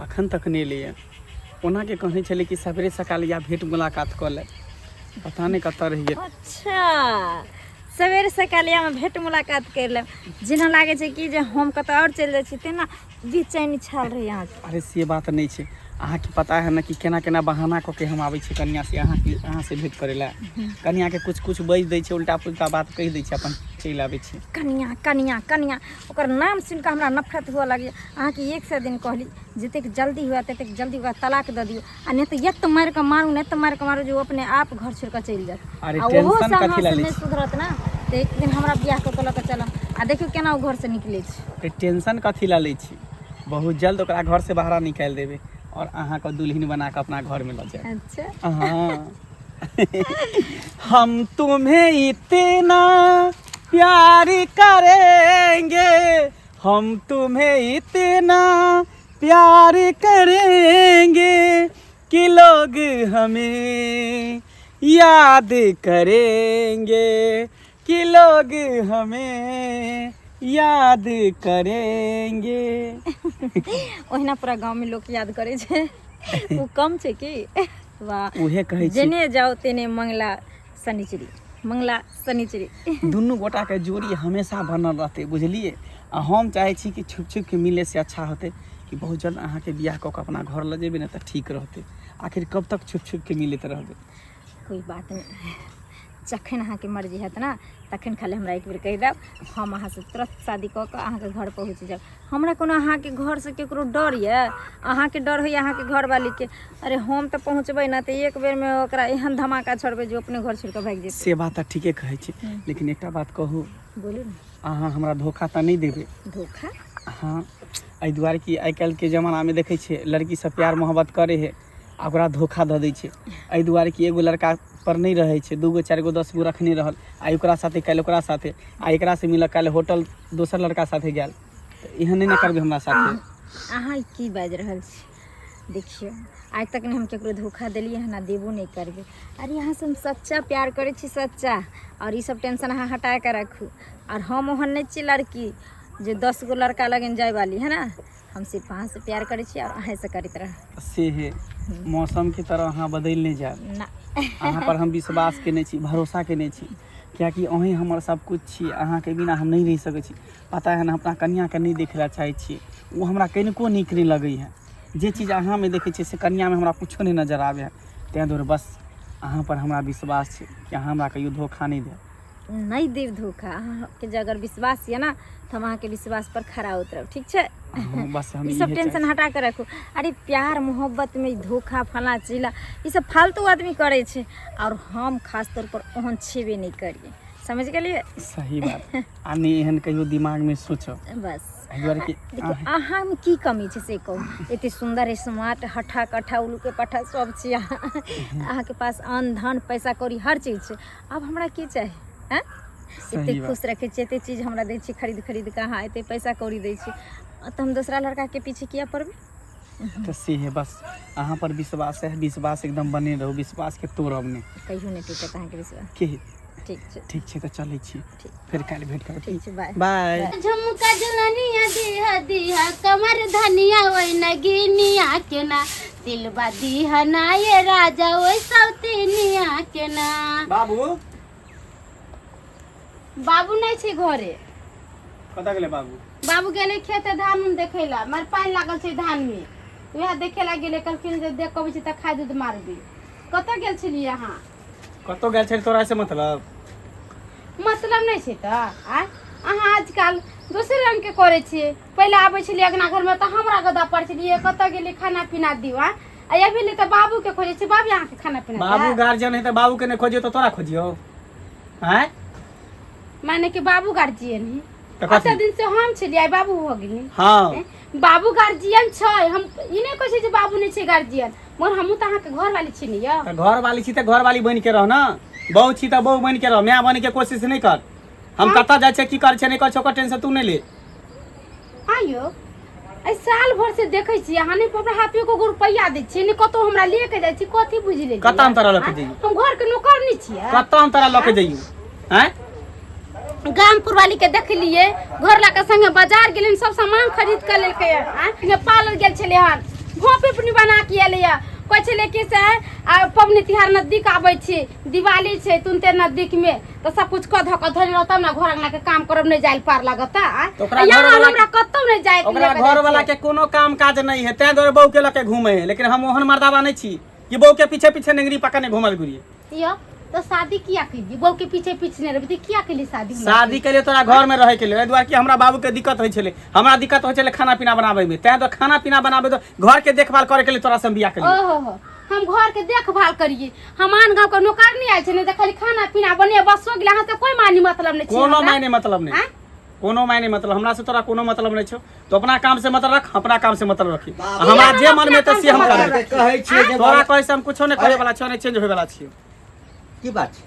अखन तक नहि एलैए। ओनाके कहने छलै कि सवेरे सकाल या भेंट मुलाकात कऽ ले, पता नहि कतऽ रहि गेल। अच्छा, सवेरे सकालिया में भेंट मुलाकात कर लेब, जेना लागै छै कि जे हम कतऽ आओर चलि जाइ छी तेना बेचैनी छाल रहै अहाँके। अरे से बात नहि छै, अहाँके पता है ने कि केना केना बहाना कऽ के हम आबै छी कनिया से अहाँसँ भेंट करै लए। कनियाके कुछ कुछ बाजि दै छै, उल्टा पुल्टा बात कहि दै छै, अपन चलि आबै छी। कनिया कनिया कनिया, ओकर नाम सुनि कऽ हमरा नफरत हुअ लगैए। अहाँके एक सए दिन कहली, जतेक जल्दी हुए ततेक जल्दी ओकरा तलाक दऽ दियौ, आ नहि तऽ एत मारि कऽ मारू ने, एत मारि कऽ मारू जे ओ अपने आप घर छोड़ि कऽ चलि जायत। अरे आ ओहो टेंशन से कथी लए अहाँसँ लै नहि छी? सुधरत ने तऽ एक दिन हमरा बियाह कऽ कऽ लऽ कऽ चलब, आ देखियौ केना ओ घरसँ निकलै छै। अरे टेंशन कथी लए लै छी? बहुत जल्द ओकरा घरसँ बाहर निकालि देबै आओर अहाँके दुल्हन बना कऽ अपना घरमे लऽ जायब। अच्छा। हाँ, हम तुम्हें इतना प्यार करेंगे, हम तुम्हें इतना प्यार करेंगे कि लोग हमें याद करेंगे, कि लोग हमें याद करेंगे। ओहिना पूरा गाँवमे लोक याद करै छै, ओ कम छै की? वाह, उहे कहै छी। जेने जाओ तेने मंगला शनिचरी, मंगला शनिचरी। दुनू गोटाके जोड़ी हमेशा बनल रहतै, बुझलियै? आ हम चाहै छी कि छुप छुप के मिले से अच्छा होतै कि बहुत जल्द अहाँके बियाह कऽ कऽ अपना घर लऽ जेबै ने तऽ ठीक रहतै। आखिर कब तक छुप छुप के मिलैत रहबै? कोई बात नहि, जखन अहाँके मर्जी हैत ने तखन खाली हमरा एक बेर कहि देब, हम अहाँसँ तुरंत शादी कऽ कऽ अहाँके घर पहुँच जायब। हमरा कोनो अहाँके घरसँ केकरो डर यऽ? अहाँके डर होइए अहाँके घरवालीके। अरे हम तऽ पहुँचबै ने तऽ एक बेरमे ओकरा एहन धमाका छोड़बै जे ओ अपने घर छोड़ि कऽ भागि जेतै। से बात तऽ ठीके कहै छी, लेकिन एकटा बात कहू? बोलू ने। अहाँ हमरा धोखा तऽ नहि देबै? धोखा? हँ, एहि दुआरे कि आइ काल्हिके जमानामे देखै छियै लड़की सब प्यार मोहब्बत करै हइ आ ओकरा धोखा दऽ दै छै। एहि दुआरे कि एगो लड़का पर नहि रहै छै, 2 गो 4 गो 10 गो रखने रहल, आइ ओकरा साथे, काल्हि ओकरा साथे, आइ एकरासँ मिलल, काल्हि होटल दोसर लड़का साथे गेल। तऽ एहन नहि ने करबै हमरा साथे। अहाँ ई की बाजि रहल छी? देखियौ, आइ तक नहि हम ककरो धोखा देलियै हन आ देबो नहि करबै। अरे अहाँसँ हम सच्चा प्यार करै छी, सच्चा। आओर ई सब टेंशन अहाँ हटा कऽ राखू। आओर हम ओहन नहि छी लड़की जे 10 गो लड़का लगन जाय वाली है ना। हम सिर्फ अहाँसँ प्यार करै छी आओर अहाँसँ करैत रहब। से हे, मौसमके तरह अहाँ बदलि नहि जायब। ना। अहाँ पर हम विश्वास केने छी, भरोसा केने छी, किएकि अहीँ हमर सब किछु छी। अहाँके बिना हम नहि रहि सकै छी। पता है ने, अपना कनिआँके नहि देखै लए चाहै छियै, ओ हमरा कनिको नीक नहि लगै है। जे चीज अहाँमे देखै छियै से कनिआँमे हमरा कुछो नहि नजर आबै है। ताहि दुआरे बस अहाँ पर हमरा विश्वास छै कि अहाँ हमरा कहियो धोखा नहि देब। नहि देब धोखा। अहाँके जे अगर विश्वास यऽ ने तऽ हम अहाँके विश्वास पर खरा उतरब, ठीक छै? हँ, बस हम ई सब इहे टेंशन हटा के रखू। अरे प्यार मोहब्बत में धोखा फला चिला ई सब फालतू आदमी करै छै, और हम खास तौर पर ओहन छेबे नहि करिए, समझ गेलियै? सही बात, आ नहि एहन कहियो दिमागमे सोचब। बस एहि दुआरे कि देखियौ, अहाँमे की कमी छै से कहू? एते सुन्दर, स्मार्ट, हट्ठा कट्ठा, उल्लू के पट्ठा सब छी अहाँ। अहाँके पास अन्न धन पैसा कौड़ी हर चीज छै, आब हमरा की चाही? आँय, एते सही बात। खुश रखै छी, एते चीज हमरा दै छी खरीद खरीद कऽ अहाँ, एते पैसा कौड़ी दै छी, तऽ हम दोसरा लड़काके पीछे किया पड़बै? तऽ से है, बस अहाँ पर विश्वास है, विश्वास एकदम बने रहू, विश्वासके तोड़ब नहि। कहियो नहि टूटत अहाँके विश्वास। के ठीक छै। ठीक छै, तऽ चलै छी। ठीक। फेर काल्हि भेंट करब। ठीक छै, बाय। बाय। झुमका झुलनिया दिहा दिहा कमर धनिया ओइ नगिनिया के ना, दिलबा दिहा ना ये राजा ओइ सौतिनिया के ना। बाबू। बाबू नहि छै घरे। कतऽ गेलै बाबू? बाबू गेलै खेत धान उन देखै ला, मार पानि लागल छै धान में, वएह देखे ला गेलै। कहलखिन जे देख अबै छै तऽ खाद उद मारबी। कतऽ गेल छलियै अहाँ? कतऽ गेल छली तोरा से मतलब? मतलब नहि छै तऽ आँय, अहाँ आजकल दोसर रंगके करै छियै। पहिले आबै छलियै अङ्गना घरमे तऽ हमरा गदा पड़ै छलियै, कतऽ गेलियै, खाना पीना दियौ। आँय, आ अभी ले तऽ बाबूके खोजै छियै, बाबू अहाँके खाना पीना बाबू देत? गार्जियन है तऽ बाबू के नहि खोजियौ तऽ तोरा खोजियौ? आँय, माने कि बाबू गार्जियन है? तऽ कथी? एते दिन से हम छलियै, आइ बाबू भऽ गेलै। हाँ। बाबू गार्जियन छै, हम ई नहि कहै छियै जे बाबू नहि छै गार्जियन, मगर हमहूँ तऽ अहाँके घरवाली छी ने यौ। तऽ घरवाली छी तऽ घरवाली बनि के रह ने, बहू छी तऽ बहू बनि के रह, माय बनि के कोशिश नहि कर। हम कतऽ जाइ छियै, की करै छियै, नहि करै छियै, ओकर टेंशन तू नहि ले। आइयो एहि साल भर से देखै छी अहाँ नहि हमरा हाथ में एको गो रुपैआ दै छियै, नहि कतौ हमरा ले के जाइ छी। कथी बुझि लेलियै? कतऽ हम तोरा लऽ के जइयौ? हम घर के नौकर नहि छियै? कतऽ हम तोरा लऽ के जइयौ? आँय, गामपुर वाली के देखलियै घर ला के संगे बाजार गेलै, सब सामान खरीद के लेलकै। आँय, पार्लर गेल छलै हन, भोपे अपनी बना के एलैया। कहै छलै कि से आ पबनी तिहार नजदीक आबै छै, दिवाली छै तुनते नजदीक में, तऽ सब कुछ कऽ धऽ कऽ धरि रहतब ने, घर अंगना के काम करब नहि जाय पार लागत आ तऽ ओकरा यहाँ घरवला हमरा कतौ नहि जाय के ओकरा लऽ के घर जाइ वाला छै। के कोनो काम काज नहीं है, तें दुआरे बहू के लके घूमे है। लेकिन हम ओहन मर्दाबा नहीं छी कि बहू के पीछे पीछे नेंगरी पकड़ने घूमल घुरिए। यो तो शादी किया केली? बहू के पीछे पीछे नहीं रहबी किया केली शादी हमरा? शादी के लिए तोरा घर में रहे के लिए, एहि दुआरे कि हमरा बाबू के दिक्कत होइ छलै, हमरा दिक्कत होइ छलै खाना पीना बनाबै में, तें तो खाना पीना बनाबै तो घर के देखभाल करे के लिए तोरा से हम बियाह केलियै। ओहो हो, हम घर के देखभाल करिए, हम आन गाँव के नौकर नहीं आयल छै ने, तऽ खाली खाना पीना बने बस हो गेलै। अहाँ से कोई मानी मतलब नहीं छै कोनो हमरा। मायने मतलब नहीं। आँय? कोनो मायने मतलब हमरा से तोरा कोनो मतलब नहीं छौ। तो अपना काम से मतलब रख, अपना काम से मतलब रखी। बाप। हमरा जे मन में तऽ से हम अपना करबै। तोरा के कहै छियै जे तोरा कहै से हम कुछो नहि करे वाला छियौ, नहि चेंज होय वाला छियौ। की बात छै?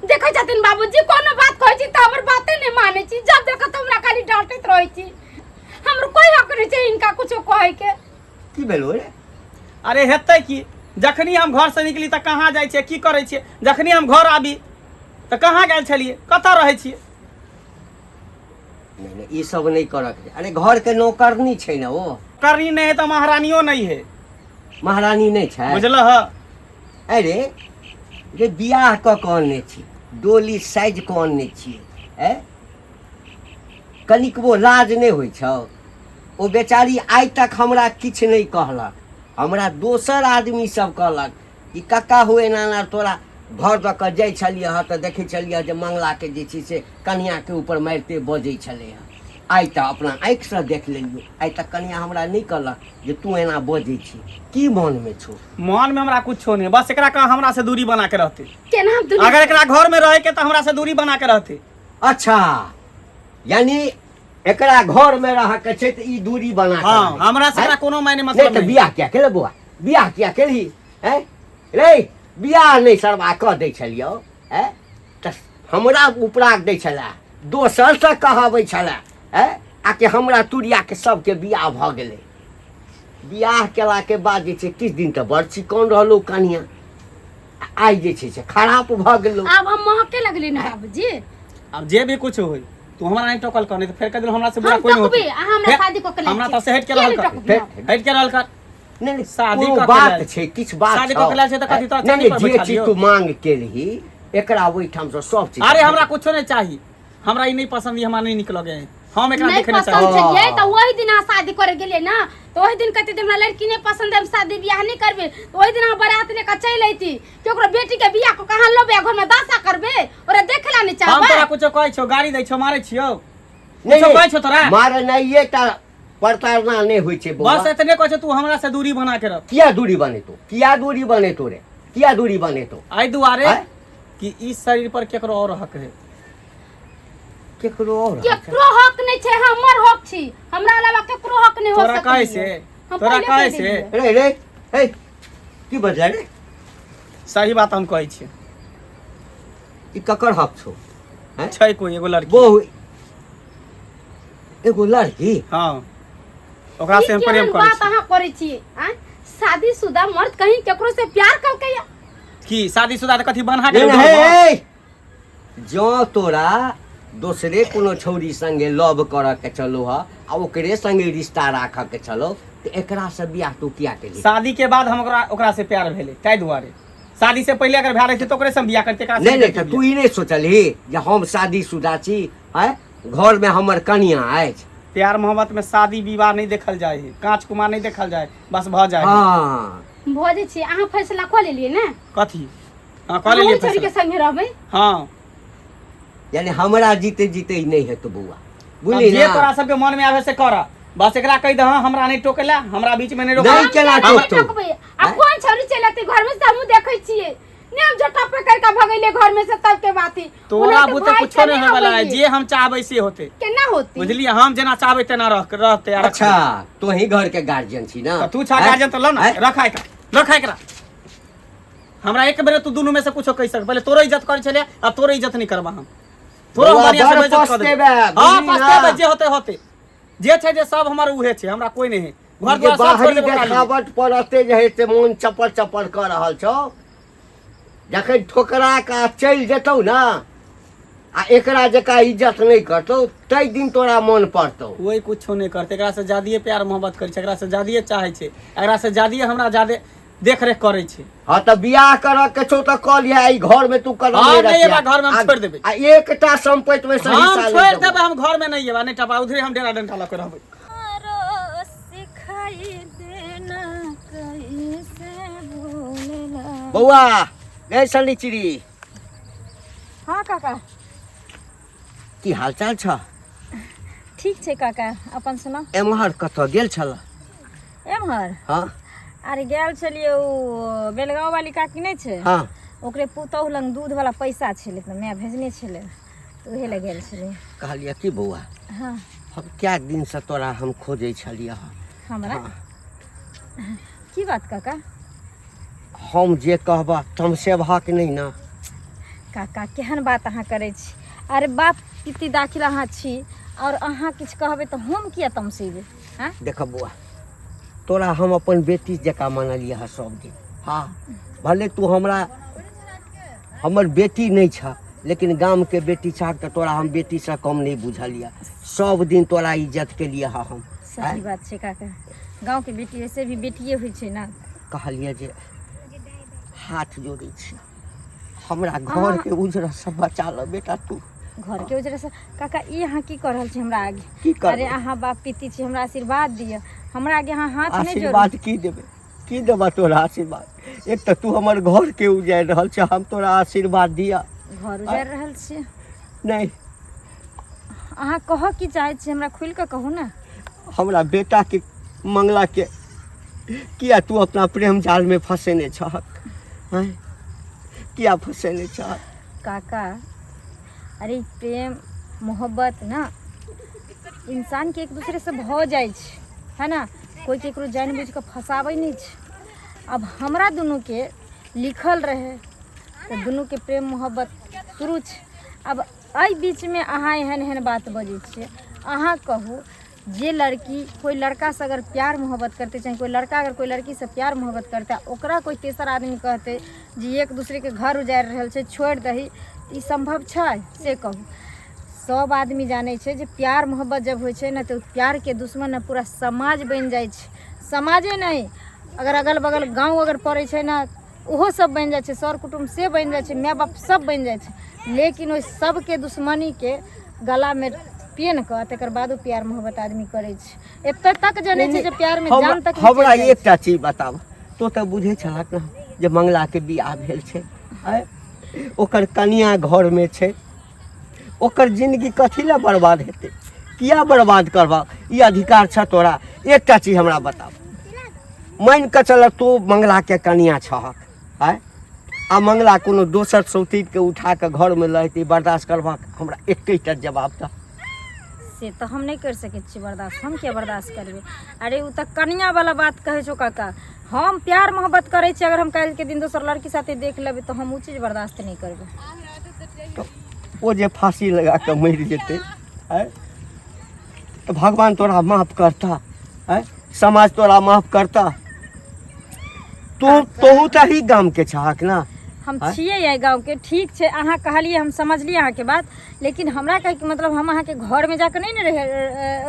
देखै छथिन बाबूजी, कोनो बात कहै छी तऽ हमर बाते नहि मानै छी। जब देखो तऽ हमरा खाली डांटैत रहै छी। हमर कोई हक नहि छै हिनका कुछो कहै के। की भेलो रे? अरे हेतै की, जखनी हम घर से निकली तऽ कहाँ जाइ छियै, की करै छियै, जखनी हम घर आबी तऽ कहाँ गेल छलियै, कतऽ रहै छियै। नहि नहि, ई सब नहि करक। अरे घरके नौकरनी छै ने ओ। करनी नहि है तऽ महारानियो नहि है। महारानी नहि छै, बुझलह? अरे रे, बियाह कऽ कऽ अनने छी, डोली साइज कऽ अनने छियै, ऐ कनिकबो लाज नहि होइ छौ? ओ बेचारी आइ तक हमरा किछु नहि कहलक। हमरा दोसर आदमी सब कहलक कि कक्का हो, एना एना तोरा घर दऽ कऽ जाइ छलियै हँ तऽ देखै छलियै जे मंगलाके जे छै से कनिआँके ऊपर मारिते बजै छलै हँ। आइ तऽ अपना आँखिसँ देख लेलियौ। आइ तक कनिआँ हमरा नहि कहलक जे तू एना बजै छी। की मोनमे छौ? मन में हमरा कुछो नहीं, बस एकरा कह हमरा से दूरी बना के रहते। केना हम दूरी? अगर एकरा घर में रहे के तऽ हमरा से दूरी बना के रहते। अच्छा, यानी एकरा घर में रह के छै तऽ ई दूरी बना के हाँ, रहै। हमरा से एकरा आँय? कोनो मायने नहि मतलब तऽ नहीं। बियाह किया केले बौआ? बियाह किया केलही? हैं रे, बियाह नहि सरबा कऽ दै छलियौ हैं तऽ हमरा उपराग दै छलै, दोसरसँ कहबै छलै हैं, आ कि हमरा तुरियाके सबके बियाह भऽ गेलै। बियाह केलाके बाद जे छै किछु दिन तऽ बड़ चिकन रहलौ कनिया, आ आइ जे छै से खराब भऽ गेलौ। आब हम महके लगली ने बाबूजी। अब जे भी कुछ होई तू हमरा नहीं टोकल कर, नहीं तो फेर कह दिलो हमरा से बुरा हम कोई नहीं टोकबे, होते। अहाँ हमरा फेर शादी कऽ के लायल हमरा छी। तऽ से हटि के किया रहल नहि कर। टोकबी हम? हटि के रहल कर। नहि नहि, शादी कोनो कऽ के बात लायल। छै, किछु बात शादी छौ। कऽ के लायल छै तऽ कथी तोरा नहि चानी नहि, पर जे बैठा चीज लियौ? तू मांग केलही एकरा ओहिठामसँ सब चीज। अरे हमरा कुछो नहीं चाहिए, हमरा ई नहीं पसंद, ई हमरा नहीं निक लगे है, हम एकरा नहीं देखे नहीं पसंद चाहै। छलियै तऽ ओहि दिन अहाँ शादी करे गेलियै ने, तऽ ओहि दिन कहते हमरा लड़की नहीं पसंद है, हम शादी बियाह नहीं करबे। तऽ ओहि दिन अहाँ बारात लेके चलि अयती कि ओकरो बेटी के बियाह कऽ कहाँ लेबै, घर में दशा करबै, ओकरा देखे ला नहीं हम तोरा चाहबै। कुछो कहै छौ, गाड़ी दै छौ, मारै छियौ, नहि, कुछो नहि, कहै छौ तोरा? मारनाइए टा प्रताड़ना नहि होइ छै बौआ। बस एतने कहै छौ, तू हमरा से दूरी बना के रख। किया दूरी बनेतो? किया दूरी बनेतो रे? किया दूरी बनेतो? एहि दुआरे आँय? कि इस शरीर पर केकरो और हक है। केकरो और हक है? केकरो हक नहीं छै, हमर हक छी, हमरा अलावा केकरो हक नहीं हो तोरा सकैए। कहै से? हम तोरा पहिले कहै कहि से? देलियै। रे रे हे, की बजलै रे? सही बात हम कहै छियै। ई ककर हक छौ? हैं? छै कोई एगो लड़की। बहु एगो लड़की? हाँ, ओकरा से ई हम प्रेम केहन करै बात छी। अहाँ करै छियै? आँय, शादीशुदा मर्द कहीं केकरो से प्यार कलकै? की शादीशुदा तऽ कथी बन्हा नहीं गेलै? नहीं, हे, हे, जँ तोरा दोसरे कोनो छौरी संगे लव करऽ के छलौ ह आ ओकरे संगे रिश्ता राखऽ के छलौ तऽ एकरा से बियाह तू किया केलही? शादी के बाद हम ओकरा ओकरा से प्यार भेलै, ताहि दुआरे। शादी से पहिले अगर भए रहै तऽ ओकरे से हम बियाह करतियै, एकरा से नहि नहि, करतियै तऽ तू ई नहि सोचलही जे हम शादीशुदा छी, आँय, घरमे हमर कनिया अछि? प्यार मोहब्बत में शादी विवाह नहीं देखल जाए है, कांच कुमार नहीं देखल जाए, बस भ जाए है। हँ। भऽ जाइ छै। अहाँ फैसला कऽ लेलियै ने? कथी? हाँ, कऽ लेलियै अहूँ छोरी के फैसला। संगे रहबै? हाँ। यानी हमरा जीते जीते ई नहि हेतौ बौआ, अब बुझली जे ना? तोरा सबके मन में आवे से कर, बस एकरा कहि दह हमरा नहीं टोकेला, हमरा बीच में नहीं रोकेला। नहीं, केना हम टोकतौ? टोकबै? आ कोन छौरी चलि एतै घर में से हमहूँ देखै छियै ने। हम झोटा पकड़ के भगैले घर में से तब के बात ही। तोरा ओना तऽ बुते भाई कुछो नहीं केना होय वाला है। अबैये? जे हम चाहबै से होते। केना होती? बुझलियै, हम जेना चाहबै तेना रह रहते आ रखबै। अच्छा, तोही घर के गार्जियन छी ना? तऽ तू छा आँय? गार्जियन तऽ ल ना। आँय? रखा एकरा, रखा एकरा। हमरा एक बेर तू दुनू में से कुछो कहि सक। पहिले तोरो इज्जत करै छलियै, आब तोरो इज्जत नहीं करबा हम। तोरो बौआ, बढ़िया से बड़ बेइज्जत कऽ देबै। पछतेबे, हाँ, बुझली ना? पछतेबै, जे होते होते, जे छै जे सब हमर उहे छै, हमरा कोई नहीं है। घर जे द्वार सब छोड़ बाहरी देबो काली। देखावट पर एते जे है से मोन चपर चपर कऽ रहल छौ, जखन ठोकरा कऽ चलि जेतौ ना आ एकरा जकाँ इज्जत नहि करतौ ताहि दिन तोरा मन पड़तौ। कोई कुछो नहि करतै, एकरा से जादिये प्यार मोहब्बत करै छै, एकरा से जादिये चाहै छै, एकरा से जादिये हमरा जादे देख रेख करै छै। हँ तऽ बियाह करऽ के छौ तऽ कऽ लिहे, एहि घर में तू कदम हँ, नहि नहि रखिहे। एबा घरमे, हम छोड़ि देबै। आ एकटा संपत्ति में से हम हिस्सा नहि छोड़ि देबौ। देबै, हम घरमे नहि एबा, नहि टपा उधरे हम डेरा डंटा लऽ कऽ रहबै। सिखाई देना कैसे बोलला। बौआ गै सनिचरी। हाँ काका। की हालचाल छ? ठीक छै काका, अपन सुनाउ। एम्हर कतऽ गेल छल? एम्हर? हाँ। अरे गेल छलियै ओ बेलगाँव वाली काकी नहि छै? हाँ। ओकरे पुतहु लग दूध वाला पैसा छलै तऽ माय भेजने छलै, तऽ उहे लए गेल छलियै। कहलियै की बौआ? हाँ। हम कए दिनसँ तोरा हम खोजै छलियै हँ। हमरा? हाँ। की बात काका? हम जे कहबह तमसेबहक नहि ने? काका केहन बात अहाँ करै छी? अरे बाप पित्ती दाखिल अहाँ छी और अहाँ किछु कहबै तऽ हम किया तमसेबै? हँ देख बौआ, तोरा हम अपन बेटी जकाँ मानलियै हँ सब दिन। हँ, भले तू हमरा हमर बेटी नहि छह, लेकिन गामके बेटी छह तऽ तोरा हम बेटीसँ कम नहि बुझलियै। सब दिन तोरा इज्जत केलियै हँ हम। सही बात छै काका, गाँवके बेटी ऐसे भी बेटिए होइ छै ने। कहलियै जे हाथ जोड़ै छी, हमरा घरके उजरसँ बचा लऽ बेटा तू। घरके उजरसँ? काका ई अहाँ की कऽ रहल छी हमरा आगे? की करबै? अरे अहाँ बाप पिती छी, हमरा आशीर्वाद दिअ, हमरा आगे अहाँ हाथ नहि जोड़ू। आशीर्वाद की देबै, की देबऽ तोरा आशीर्वाद? एक तऽ तू हमर घरके उजाड़ि रहल छ, हम तोरा आशीर्वाद दिअ? घर उजाड़ि रहल छियै? नहि। अहाँ कहऽ की चाहै छी, हमरा खुलि कऽ कहू ने। हमरा बेटाके मंगलाके किया तू अपना प्रेम जालमे फँसेने छहक? आँय, किया फँसेने छहक? काका अरे प्रेम मोहब्बत ना इंसानके एक दूसरे से भऽ जाइ छै, है ना? कोइ केकरो जानि बुझि कऽ फँसाबै नहि छै। अब हमरा दुनूके लिखल रहै तऽ दुनूके प्रेम मोहब्बत शुरू छै। अब एहि बीचमे अहाँ एहन एहन बात बजै छियै। अहाँ कहू जे लड़की कोइ लड़कासँ अगर प्यार मोहब्बत करतै, चाहे कोइ लड़का अगर कोइ लड़कीसँ प्यार मोहब्बत करतै, ओकरा कोइ तेसर आदमी कहतै जे एक दूसरेके घर उजाड़ि रहल छै, छोड़ि दही, ई सम्भव छै? से कहू। सब आदमी जानै छै जे प्यार मोहब्बत जब होइ छै ने तऽ प्यारके दुश्मन ने पूरा समाज बनि जाइ छै। समाजे नहि, अगर अगल बगल गाँव अगर पड़ै छै ने, ओहो सब बनि जाइ छै, सर कुटुम्ब से बनि जाइ छै, माय बाप सब बनि जाइ छै। लेकिन ओहि सबके दुश्मनीके गलामे पेन कऽ तकर बादो प्यार मोहब्बत आदमी करै छै। एतऽ तक जनै छै जे प्यारमे जान तक भी हमरा चलि जाइ छै। एकटा चीज बताब, तो तऽ बुझै छलक ने जे मंगलाके बियाह भेल छै, आँय? ओकर कनिया घरमे छै, ओकर जिंदगी कथी लए बर्बाद हेतै? किया बर्बाद करबा? ई अधिकार छ तोरा? एकटा चीज हमरा बताब, मानि कऽ चल तू मंगलाके कनिया छहक, आँय, आ मंगला कोनो दोसर सौतीके उठा कऽ घरमे लऽ एतै, बर्दाश्त करबहक? हमरा एकैटा जवाब दह। से तऽ हम नहि करि सकै छियै बर्दाश्त। हम किया बर्दाश्त करबै? अरे ओ तऽ कनियाँवला बात कहै छौ काका। हम प्यार मोहब्बत करै छी, अगर हम काल्हिके दिन दोसर लड़की साथे देख लेबै तऽ हम ओ चीज बर्दाश्त नहि करबै। तऽ ओ जे फाँसी लगा कऽ मरि जेतै, आँय, तऽ भगवान तोरा माफ करता? आँय, समाज तोरा माफ करता? तू तोहू तऽ ही गामके छहक ने? हम आँय? छियै एहि गाँवके। ठीक छै, अहाँ कहलियै, हम समझलियै अहाँके बात, लेकिन हमरा कहैके मतलब हम अहाँके घरमे जाकऽ नहि ने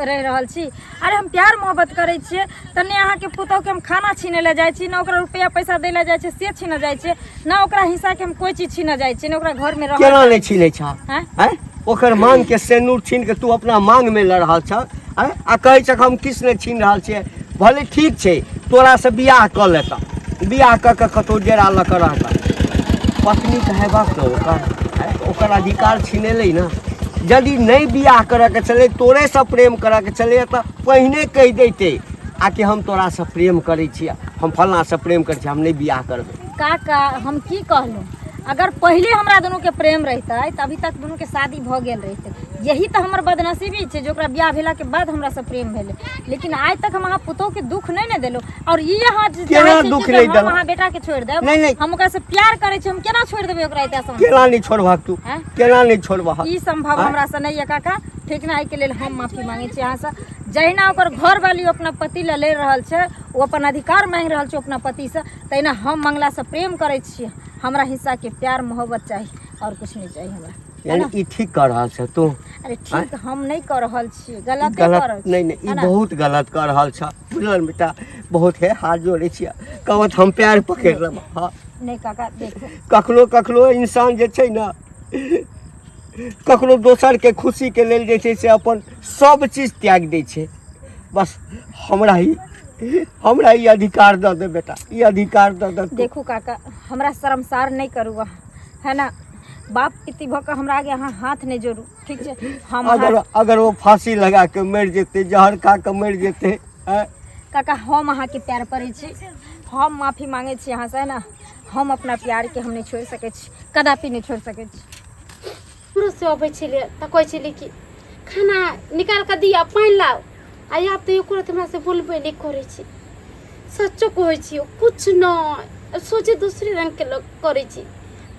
रहि रहल छी। अरे हम प्यार मोहब्बत करै छियै तऽ नहि अहाँके पुतहुके हम खाना छीनै लए जाइ छी, ने ओकरा रुपैआ पैसा दै लए जाइ छियै से छीनऽ जाइ छियै, ने ओकरा हिस्साके हम कोइ चीज छीनऽ जाइ छियै, ने ओकरा घरमे रह। केना नहि छीनै छह? आँय? आँय, ओकर मांगके सेनूर छीन कऽ तू अपना मांगमे लऽ रहल छह, आँय, आ कहै छह हम किछु नहि छीन रहल छियै। भले ठीक छै, तोरासँ बियाह कऽ लेता, बियाह कऽ कऽ कतहु डेरा लऽ कऽ रहता, पत्नी कहबाक ने ओकर, आँय, ओकर अधिकार छिनेलै ने। यदि नहि बियाह करऽके छलै, तोरेसँ प्रेम करऽके छलै तऽ पहिने कहि दैते आकि हम तोरासँ प्रेम करै छी, हम फल्लाँसँ प्रेम करै छी, हम नहि बियाह करबै। काका हम की कहलहुँ, अगर पहिले हमरा दुनूके प्रेम रहितै तऽ अभी तक दुनूके शादी भऽ गेल रहितै। यही तऽ हमर बदनसीबी छै जे ओकरा बियाह भेलाके बाद हमरासँ प्रेम भेलै, लेकिन आइ तक हम अहाँ पुतोहके दुख नहि ने देलहुँ। आओर ई अहाँ जे केना चाहै छी दुख कि नहि हम देलहुँ? अहाँ बेटाके छोड़ि देब? नहि, नहि। हम ओकरासँ प्यार करै छी, हम केना छोड़ि देबै ओकरा एते आसान? केना नहि छोड़बहक तू? आँय? केना नहि छोड़बहक? ई संभव आँय? हमरासँ नहि यऽ काका, ठीक ने? एहिके लेल हम माफी मांगै छी अहाँसँ। जहिना ओकर घरवाली अपना पति लए लड़ि रहल छै, ओ अपन अधिकार मांगि रहल छै अपना पतिसँ, तहिना हम मंगलासँ प्रेम करै छियै। हमरा हिस्साके प्यार मोहब्बत चाही, आओर किछु नहि चाही हमरा। यानी ई ठीक कऽ रहल छ तू? अरे ठीक हम नहि कऽ रहल छी, गलते कऽ गलत रहल छी। नहि नहि, ई है ना? बहुत गलत कऽ रहल छ, बुझल बेटा? बहुत हे, हाथ जोड़ै छियै, कहत हम पैर पकड़ि लेब। हँ। नहि काका, देखू, कखनो कखनो इंसान जे छै ने, कखनो दोसरके खुशीके लेल जे छै से अपन सब चीज त्यागि दै छै। बस हमरा ही अधिकार दऽ दे बेटा, ई अधिकार दऽ दे तू। देखू काका, हमरा शर्मसार नहि करू अहाँ, है ना? बाप पिती भऽ कऽ हमरा आगे अहाँ हाथ नहि जोड़ू, ठीक छै? हम अगर अगर ओ फांसी लगा के मरि जेतै, जहर खा के मरि जेतै, आँय? काका, हम अहाँके प्यार पड़ै छी, हम माफी मांगै छी अहाँसँ, है ना? हम अपना प्यारके हम नहि छोड़ि सकै छी, कदापि नहि छोड़ि सकै छी। हमरो से अबै छलियै तऽ कहै छलियै कि खाना निकालि कऽ दिअ, पानि लाउ। आ आब तऽ एको रत्ती हमरा से बोलबे नहि करै छै। सच्चो कहै छियै, किछु नहि सोचे, दोसरे रङ्गके लोक करै छै।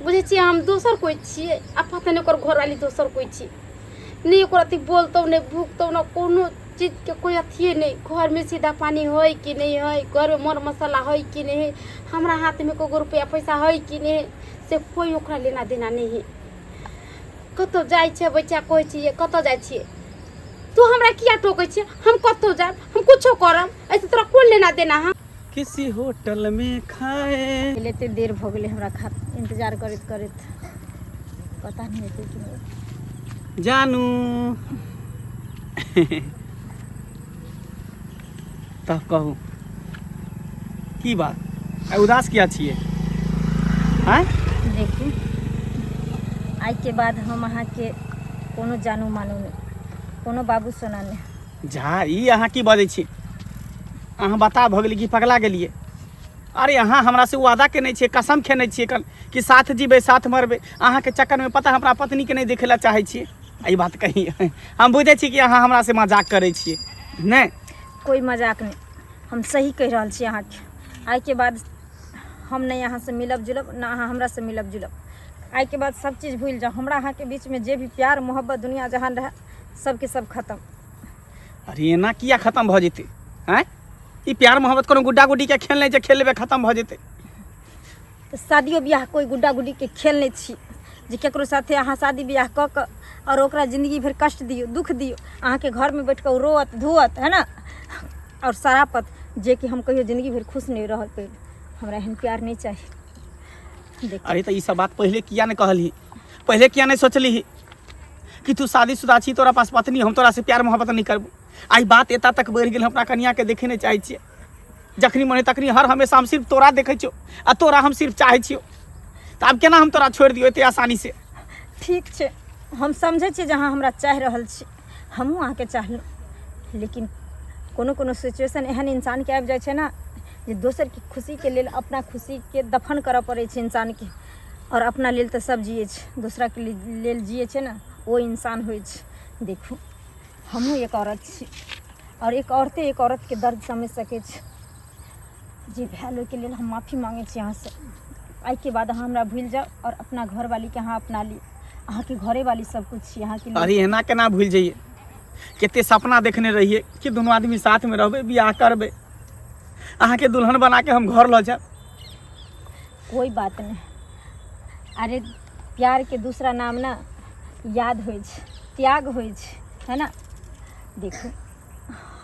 बुझै छियै, हम दोसर कोइ छियै आ पता नहि ओकर घरवाली दोसर कोइ छै। नहि एको रत्ती बोलतौ, नहि भुकतौ, नहि कोनो चीजके कोइ अथिए नहि। घरमे सीधा पानी हइ कि नहि हइ, घरमे मर मसाला हइ कि नहि हइ, हमरा हाथमे एको रुपैआ पैसा हइ कि नहि हइ, से कोइ ओकरा लेना देना नहि हइ। कतहु जाइ छै बच्चा, कहै छियै कतऽ जाइ छियै? तू हमरा किया टोकै छियै? हम कतहु जायब, हम कुछो करब, एहिसँ तोरा कोन लेना देना है? किसी होटल में खाए। एते देर भऽ गेलै हमरा खा इंतजार करैत करैत, पता नहि हेतै कि नहि। जानू, तब कहू, की बात? आइ उदास किया छियै, आँय? देखू, आइके बाद हम अहाँके कोनो जानू मानू नहि, कोनो बाबू सोना नहि। जा, ई अहाँ की बजै छी? अहाँ बता भऽ गेलियै कि पगला गेलियै? अरे अहाँ हमरा से वादा केने छियै, कसम खेने छियै कल कि साथ जीबै साथ मरबै। अहाँके चक्करमे पता हमरा पत्नीके नहि देखै लए चाहै छियै। ई बात कही, हम बुझै छी कि अहाँ हमरा से मजाक करै छियै। नहि। कोइ मजाक नहि, हम सही कहि रहल छी अहाँके। आइके बाद हम नहि अहाँसँ मिलब जुलब, ने अहाँ हमरासँ मिलब जुलब। आइके बाद सब चीज भूलि जाउ। हमरा अहाँके बीचमे जे भी प्यार मोहब्बत दुनिया जहान रहए, सबके सब खतम। अरे एना किया खतम भऽ जेतै? आँय, ई प्यार मोहब्बत कोनो गुड्डा गुड्डीके खेल नहि छै, खेल लेबै खतम भऽ जेतै। तऽ शादियो बियाह कोइ गुड्डा गुड्डीके खेल नहि छी जे ककरो साथे अहाँ शादी बियाह कऽ कऽ आओर ओकरा जिन्दगी भरि कष्ट दियौ, दुःख दियौ। अहाँके घरमे बैठ कऽ ओ रोअत धोअत, है ने, आओर सरापत, जेकि हम कहियो जिन्दगी भरि खुश नहि रह पेब। हमरा एहन प्यार नहि चाही, देखियौ। अरे तऽ ई सब बात पहिले किया नहि कहलही? पहिले किया नहि सोचलिही कि तू शादीशुदा छी, तोरा पास पत्नी, हम तोरा से प्यार मोहब्बत नहि करबू? आइ बात एतऽ तक बढ़ि गेल, हम अपना कनियाके देखै नहि चाहै छियै। जखनी मन तखनी हर हमेशा हम सिर्फ तोरा देखै छियौ आ तोरा हम सिर्फ चाहै छियौ। तऽ आब केना हम तोरा छोड़ि दियौ एते आसानी से? ठीक छै, हम समझै छियै जे अहाँ हमरा चाहि रहल छी, हमहूँ अहाँके चाहलहुँ, लेकिन कोनो कोनो सिचुएशन एहन इंसानके आबि जाइ छै ने जे दोसरके खुशीके लेल अपना खुशीके दफन करऽ पड़ै छै इंसानके। आओर अपना लेल तऽ सब जियै छै, दोसराके लेल जियै छै ने, ओ इंसान होइ छै। देखू, हमहूँ एक औरत छी आओर एक औरते एक औरतके दर्द समझि सकै छै। जे भेल ओहिके लेल हम माफी माँगै छी अहाँसँ। आइके बाद अहाँ हमरा भूलि जाउ आओर अपना घरवालीके अहाँ अपना लिअ। अहाँके घरेवाली सब कुछ छी अहाँके लेल। अरे एना केना भूलि जइए? कते सपना देखने रहिए कि दुनू आदमी साथमे रहबै, बियाह करबै, अहाँके दुल्हन बना के हम घर लऽ जायब। कोई बात नहि। अरे प्यारके दूसरा नाम ने याद होइ छै, त्याग होइ छै, है ने? देखू,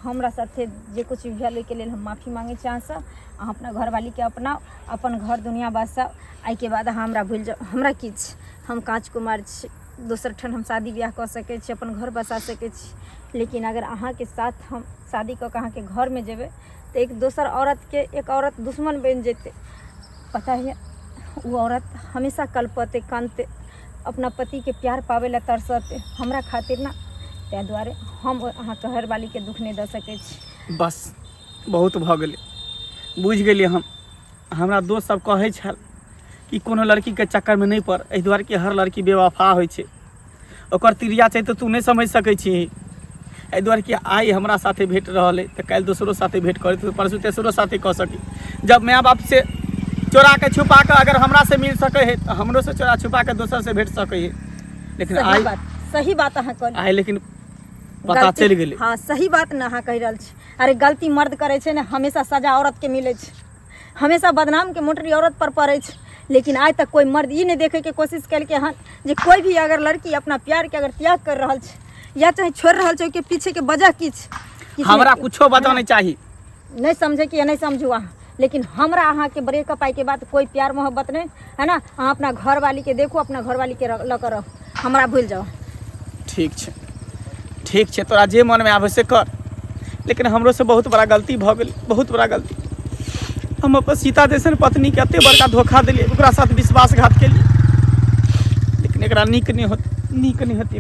हमरा साथे जे किछु भी भेल ओहिके लेल हम माफी माँगै छी अहाँसँ। अहाँ अपना घरवालीके अपनाउ, अपन घर दुनिआ बसाउ। एहिके बाद अहाँ हमरा भूलि जाउ। हमरा की छै, हम काँच कुमार छी, दोसर ठाम हम शादी बियाह कऽ सकै छी, अपन घर बसा सकै छी, लेकिन अगर अहाँके साथ हम शादी कऽ कऽ अहाँके घरमे जेबै तऽ एक दोसर औरतके एक औरत दुश्मन बनि जेतै। पता है, ओ औरत हमेशा कलपतै, कानतै, अपना पतिके प्यार पाबै लए तरसतै, हमरा खातिर ने। ताहि दुआरे हम अहाँके घरवालीके दुःख नहि दऽ सकै छी। बस, बहुत भऽ गेलै, बुझि गेलियै हम। हमरा दोस्त सब कहै छल कि कोनो लड़कीके चक्करमे नहि पड़, एहि दुआरे कि हर लड़की बेवफा होइ छै, ओकर तिरिया छै तऽ तू नहि समझि सकै छी। एहि दुआरे कि आइ हमरा साथे भेट रहल अइ तऽ काल्हि दोसरो साथे भेट करैत, परसू तेसरो साथे कऽ सकी। जब माय बापसँ चोरा कऽ छुपा कऽ अगर हमरासँ मिल सकै है तऽ हमरोसँ चोरा छुपा कऽ दोसरसँ भेट सकै है। लेकिन सही आइ बात, सही बात अहाँ कहलियै। आइ लेकिन पता चलि गेलै। हँ, सही बात ने अहाँ कहि रहल छी। अरे गलती मर्द करै छै ने, हमेशा सजा औरतके मिलै छै, हमेशा बदनामके मोटरी औरत पर पड़ै छै। लेकिन आइ तक कोइ मर्द ई नहि देखैके कोशिश केलकै हन जे कोइ भी अगर लड़की अपना प्यारके अगर त्याग कर रहल छै या चाहे छोड़ि रहल छै, ओहिके पीछेके वजह किछु किछु हमरा नहि। कुछो वजह नहि चाही। नहि समझैके या नहि समझू अहाँ, लेकिन हमरा अहाँके ब्रेकअप आइके बाद कोइ प्यार मोहब्बत नहि है ना। अहाँ अपना घरवालीके देखू, अपना घरवालीके लऽ कऽ रहू, हमरा भूलि जाउ। ठीक छै, ठीक छै, तोरा जे मनमे आबै से कर, लेकिन हमरो से बहुत बड़ा गलती भऽ गेल, बहुत बड़ा गलती। हम अपन सीता जैसन पत्नीके एते बड़का धोखा देलियै, ओकरा साथ विश्वासघात केलियै, लेकिन एकरा नीक नहि होतै, नीक नहि होतै।